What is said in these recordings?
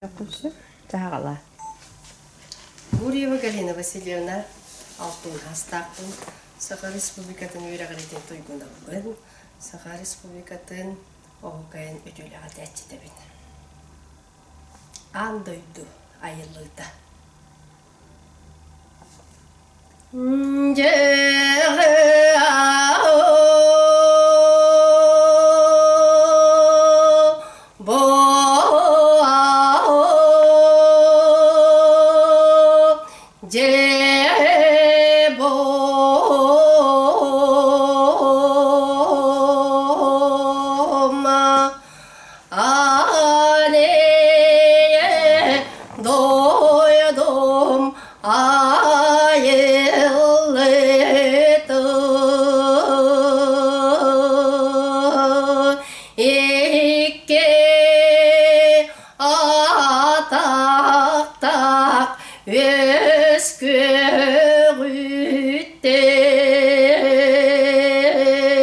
Чаҕала. Гурьева Галина Васильевна алтын хастаахпын, Саха Республикатын үөрэҕириитин туйгунабын, Саха Республикатын оһукайын үтүөлэҕэ этээччитэбин. Аан дойду айыллыыта. Doydum ayıldı İki atak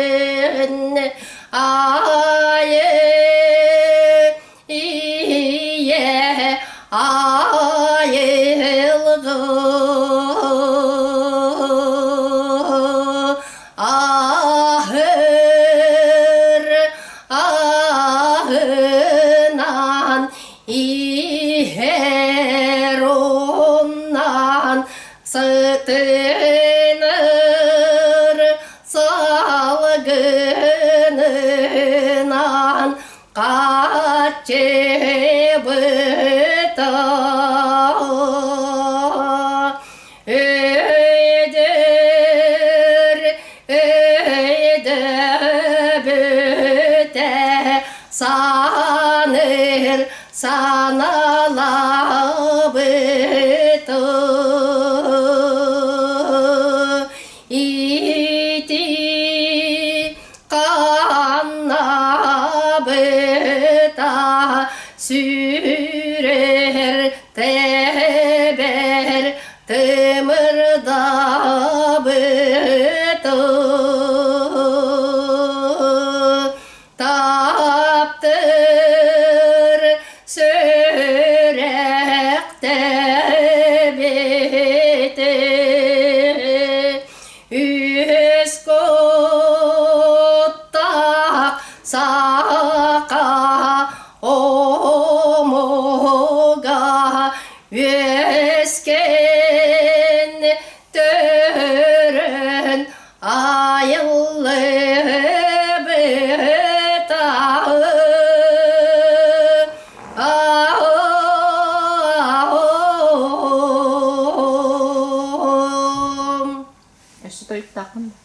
Өскөҕүттэн айы ийэ айылгы аһыр аһынан иһэр оннан сытыныр салгынынан Хаччыбыта өйдөр өйдөбүтэ саныр саналабыты ити Ханнабыта сүүрэр тэбэр тымырдабыта таптыр сүрэхтэбите Үс куттаах саха омуга үөскэн төрөн айыллыбыта. Өссө тойуктааххын да?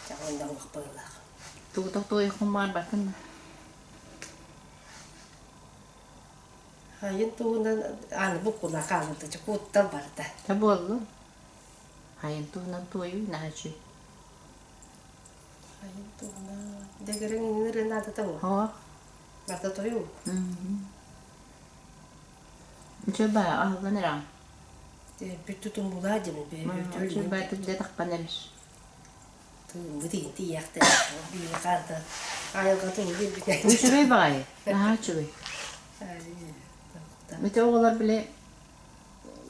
Чаҕылла уохпалаах. Тугу тохтуойхун баарбаккын да? Хайын туһунан аны буккула хаалбыта чукууттан барда. Та буоллун. Хайын туһунан туойуй наһаа Хайын туһунан дэгэрин иҥнэрин наадата буо. Хоох. Барда тойуу. Үчүгэй баа аһыллан эрэҕин. Бүттү тумбулаа диэн Үчүгэй баа түрдэ таххан эрэр. Тыыммыт иһин тиийэхтэ биир хаарда айылҕатын билбитэ. Үчүгэй баҕайы. Наһаа үчүгэй. Мити оҕолор били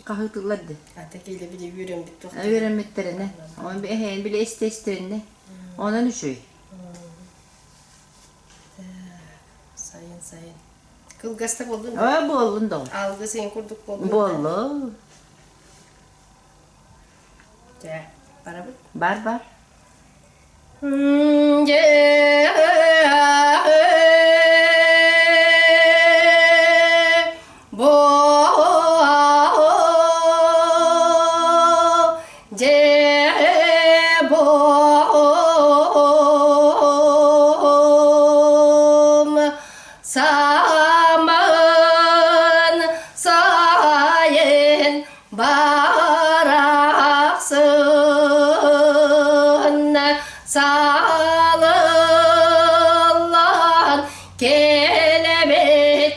хаһыытыыллар дии. Ата киилэ били үөрэммит туох. Үөрэммиттэринэ. Оны эһээн били истэ-истэринэ. Онон үчүгэй. Сайын сайын. Кылгас да буоллун Оо, буоллун доҕор. Алгыс эн курдук буоллун. Буоллун. Дьэ, барабыт. Бар бар. Бо дьэ бом Саман сайын барахсын салыллан келебит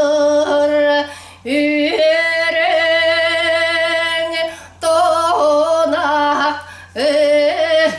атыгыр үөрүҥ тонах ыһыахпыт.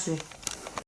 үчүгэй.